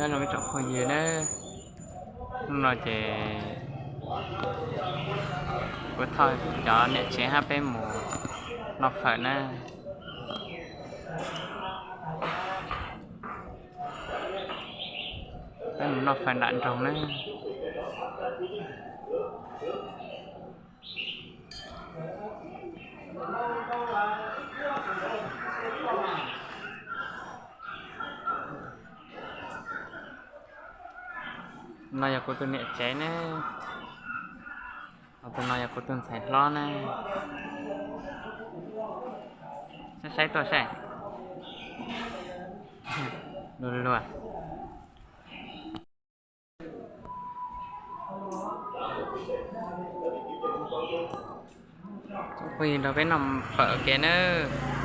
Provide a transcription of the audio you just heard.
Nyob zoo ib tsoom phooj ywg na, hnub no ces kuv thauj cov niam tsev hab peb mus noj fawm na. Peb mus noj fawm nram nroog na. No yog kuv tus niam tsev ne, ho tus no yog kuv tus ntxhais hlob ne. Saib saib tuaj saib. Luag luag. Phooj ywg nrog peb noj fawm ua ke nawb.